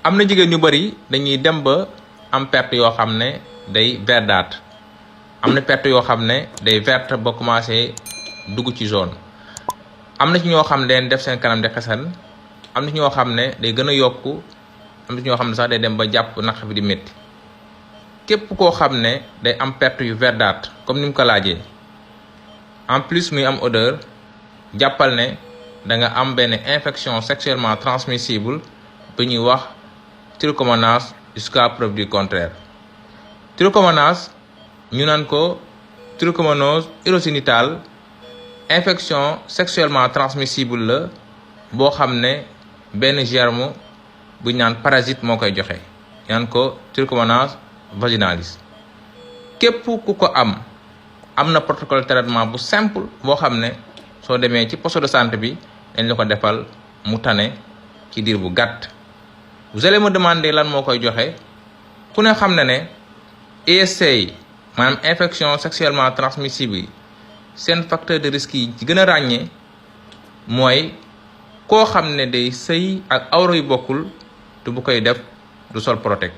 am na jigéen ñu bari dañuy dem ba am perte yoo xam ne day verdâtre am na perte yoo xam ne day verte ba commencé dugg ci jaune am na ci ñoo xam ne day def seen kanam di xesan am na ci ñoo xam ne day gën a yokku am na ci ñoo xam ne sax day dem ba jàpp naq bi di métti képp koo xam ne day am perte yu verdâtre comme ni mu ko laajee en plus muy am odeur jàppal ne da nga am benn infection sexuellement transmissible bu ñuy wax trichomonas jusqu'à preuve du contraire. Trichomonas ñu naan ko trichomonose urogénitale infection sexuellement transmissible la boo xam ne benn germe bu ñu naan parasite moo koy joxe ñu naan ko trichomonas vaginalis. képp ku ko am na protocole traitement bu simple boo xam ne soo demee ci poste de santé bi dañ la ko defal mu tane ci diir bu gàtt. vous allez me demander lan moo koy joxe ku ne xam na ne IST yi maanaam infection sexuellement transmissible yi seen facteur de risque yi ci gën a ràññee mooy koo xam ne day sëy ak awra yu bokkul te bu koy def du sol protect